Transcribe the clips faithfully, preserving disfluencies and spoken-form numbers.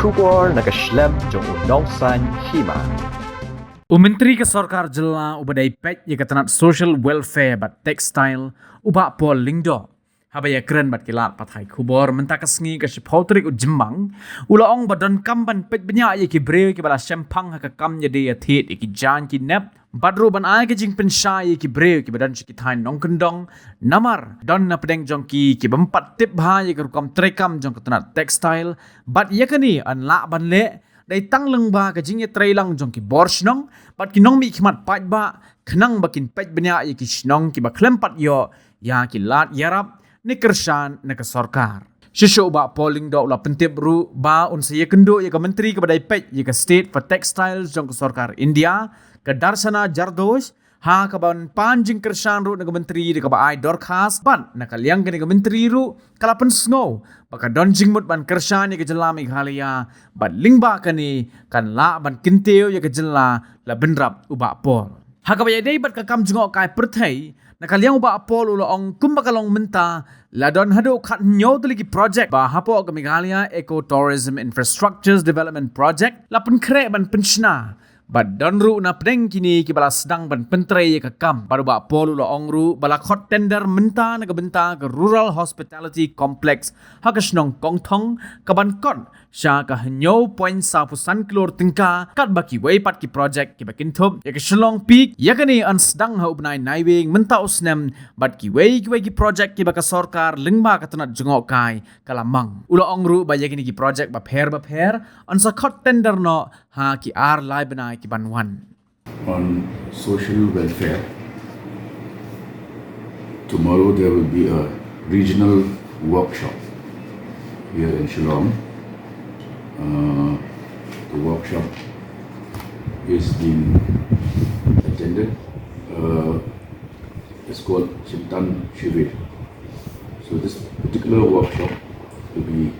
Khubor na ka shlem jong u Nongsaiñ Hima. U Myntri ka Sorkar Jylla uba dei peit ïa ka tnat Social Welfare bad Textile, u Bah Paul Lyngdoh, haba ïakren bad ki lad pathai khubor mynta ka sngi ka shiphew tarik u Jymmang, u la ong ba donkam ban peit bniah ïa ki briew kiba la shemphang ha ka kam ïadei ïathied ïa ki jaiñ ki nep, bad ruh ban ai ka jingpynshai ïa ki briew kiba don sha ki thaiñ nongkyndong, namar don na pdeng jong ki ki bym pat tip bha ïa ka rukom treikam jong ka tnat textile, bad ïa kane yn lah ban leh dei tang lyngba ka jingïatreilang jong ki bor shnong bad ki nongmihkhmat paidbah, khnang ba kin peit bniah ïa ki shnong kiba khlem pat ïoh ïa ki lad ïarap ne kyrshan na ka sorkar. Shisha u Bah Paul Lyngdoh u la pyntip ruh ba un sa ïakynduh ïa ka Myntri kaba dei peit ïa ka State for Textiles jong ka Sorkar India, ka Darshana Jardhosh, ha kaban pan jingkyrshan ruh na ka Myntri da kaba ai dorkhas, bad na ka liang kane ka Myntri ruh ka la pynsngew ba ka don jingmut ban kyrshan ïa ka jylla Meghalaya, bad lyngba kane kan lah ban kyntiew ïa ka jylla, la bynrap u Bah Paul. Ha kaba ïadei bad ka kam jngohkai pyrthei, na ka liang u Bah Paul u la ong kumba ka long mynta, la don haduh khathynñiew tylli ki project ba hapoh ka Meghalaya Eco Tourism Infrastructures Development Project la pynkhreh ban pynshna. Bad don ruh na pdeng kine kiba la sdang ban pyntrei ïa ka kam. Bad u Bah Paul u la ong ruh ba la khot tender mynta na ka bynta ka Rural Hospitality Complex ha ka shnong Kongthong, kaban kot sha ka hynñiew point saw phew san klur tyngka, katba kiwei pat ki project kiba kynthup ïa ka Shillong Peak, ïa kane yn sdang ha u bnai Naiwieng mynta u snem, bad kiwei kiwei ki project kiba ka sorkar lyngba ka tnat jngohkai ka la mang. U la ong ruh ba ïa kine ki project bapher bapher yn sa khot tender noh ha ki ar lai bnai kiban wan. On social welfare, tomorrow there will be a regional workshop here in Shillong. Uh, the workshop is being attended. Uh, it's called Chintan Shivir. So this particular workshop will be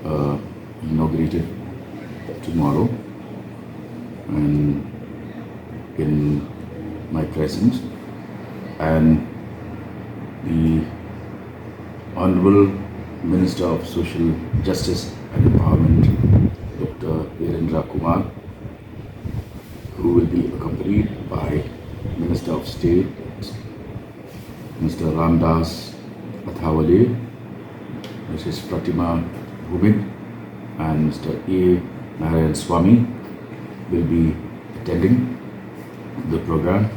uh, inaugurated tomorrow and in my presence, and the Honorable Minister of Social Justice and Empowerment, Doctor Virendra Kumar, who will be accompanied by Minister of State, Mister Ramdas Athavale, Missus Pratima Gumit, and Mister A Narayan Swami will be attending the program,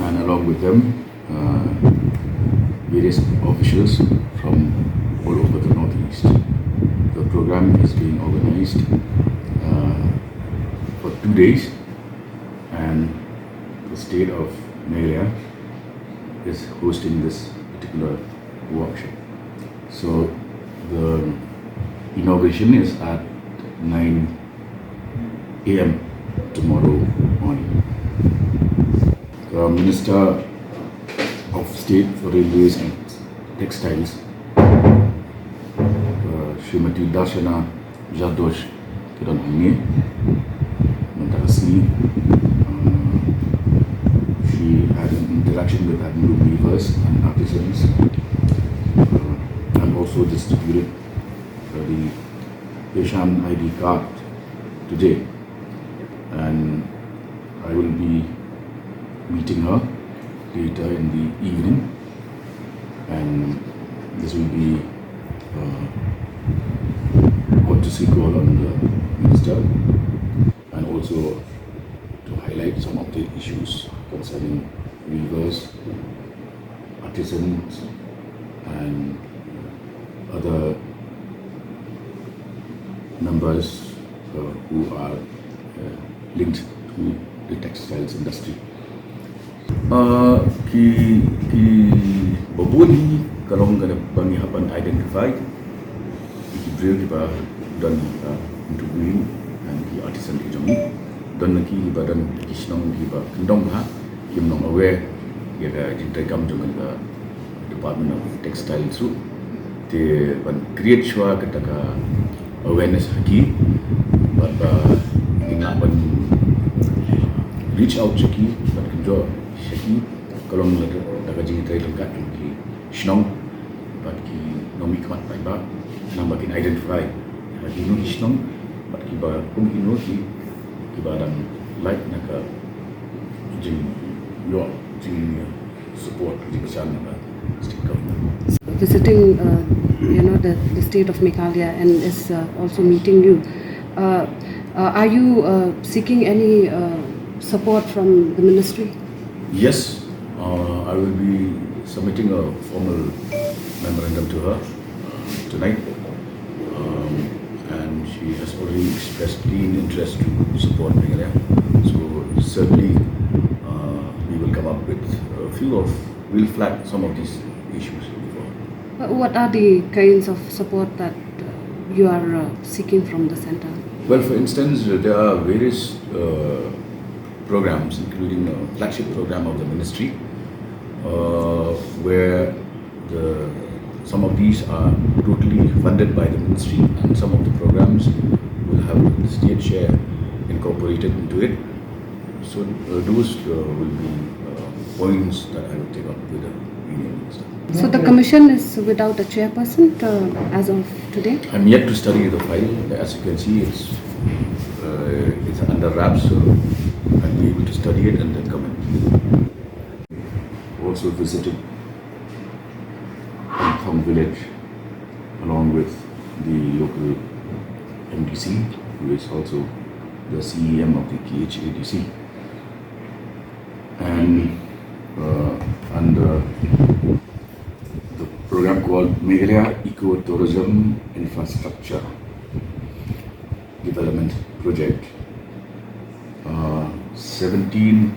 and along with them, uh, various officials from all over the Northeast. The program is being organized uh, for two days, and the state of Meghalaya is hosting this particular workshop. So the inauguration is at nine a m tomorrow morning. The Minister of State for Railways and Textiles, uh, Srimati Darshana Jadhav, ki don hangne mynta ka sngi. Uh, she had an interaction with Admiral weavers and artisans, uh, and also distributed uh, the Kishan I D card today, and I will be meeting her later in the evening, and this will be uh, courtesy call on the minister, and also to highlight some of the issues concerning weavers, artisans, and other members uh, who are uh, linked to the textiles industry. Uh, ki ki babun hi ka long kane ba ngi hap ban identify ki briew kiba don uh, into green and ki artisan ki jong ngi. Don na ki kiba don ki shnong kiba kyndong ha kim long aware ïa ka jingtrei kam jong ka Department of Textiles ruh. Te ban create shuwa kata ka awareness ha ki bad ba ngin lah ban reach out sha ki bad kynjoh sha ki ka long da ka jingtrei ryngkat jong ki shnong bad ki nongmihkhmat paidbah khnang ba kin identify Ki nongshong, bad kiba kum kino ki, kiba dang lait na ka jingïoh, jing support, jingshah na ka state government. Visiting, uh, you know, the, the state of Meghalaya and is, uh, also meeting you. Uh, uh, are you, uh, seeking any, uh, support from the ministry? Yes, uh, I will be submitting a formal memorandum to her, uh, tonight. Um, and she has already expressed keen interest to support Meghalaya. So certainly, uh, we will come up with a few of, we'll flag some of these issues before. Uh, what are the kinds of support that, uh, you are, uh, seeking from the center? Well, for instance, uh, there are various, uh, programs, including a flagship program of the ministry, uh, where the, some of these are totally funded by the ministry, and some of the programs will have the state share incorporated into it. So, uh, those, uh, will be, uh, points that I will take up with the union minister. So the commission is without a chairperson, uh, as of today? I'm yet to study the file. As you can see, it's, uh, it's under wraps, so I'll be able to study it and then comment. Also visited Kongthong village along with the local M D C, who is also the C E M of the K H A D C. And, uh, under the program called Meghalaya Eco-Tourism Infrastructure Development Project, uh, seventeen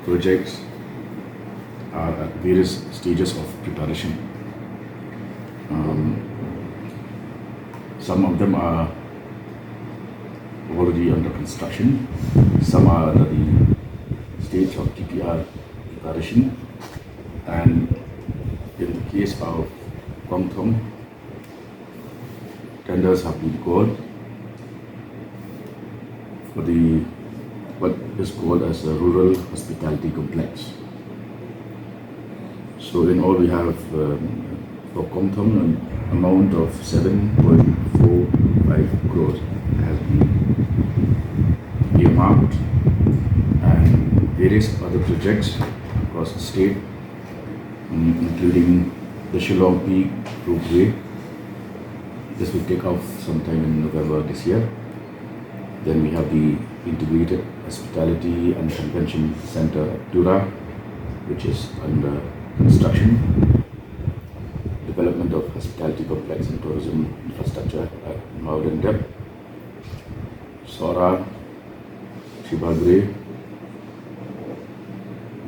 projects are at various stages of preparation. Um, some of them are already under construction, some are under the stage of D P R preparation, and in the case of Kongthong, tenders have been called for the, what is called as a rural hospitality complex. So in all, we have, um, for Kongthong, an amount of seven point four five crores has been earmarked, and various other projects across the state, mm, including the Shillong Peak Ropeway. This will take off sometime in November this year. Then we have the Integrated Hospitality and Convention Center at Tura, which is under construction. Development of hospitality complex and tourism infrastructure at Mawlynnai Dep. Sohra, Shivagre,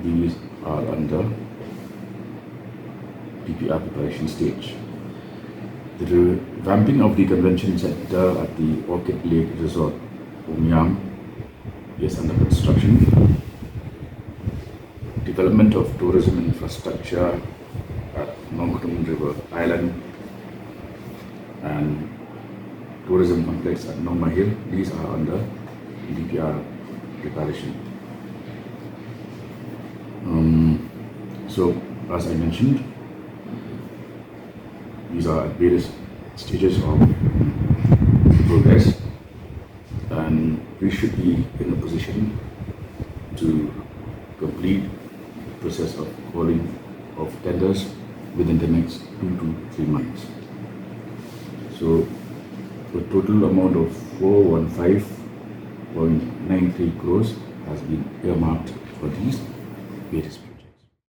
these are under D P R preparation stage. The revamping of the convention center at the Orchid Lake Resort, Umiam, is under construction. Development of tourism infrastructure at Nongkhdum River Island and tourism complex at Nongmahir, these are under D P R preparation. Um, so, as I mentioned, these are at various stages of progress, and we should be in a position to complete the process of calling of tenders within the next two to three months. So, a total amount of four one five point nine three crores has been earmarked for these various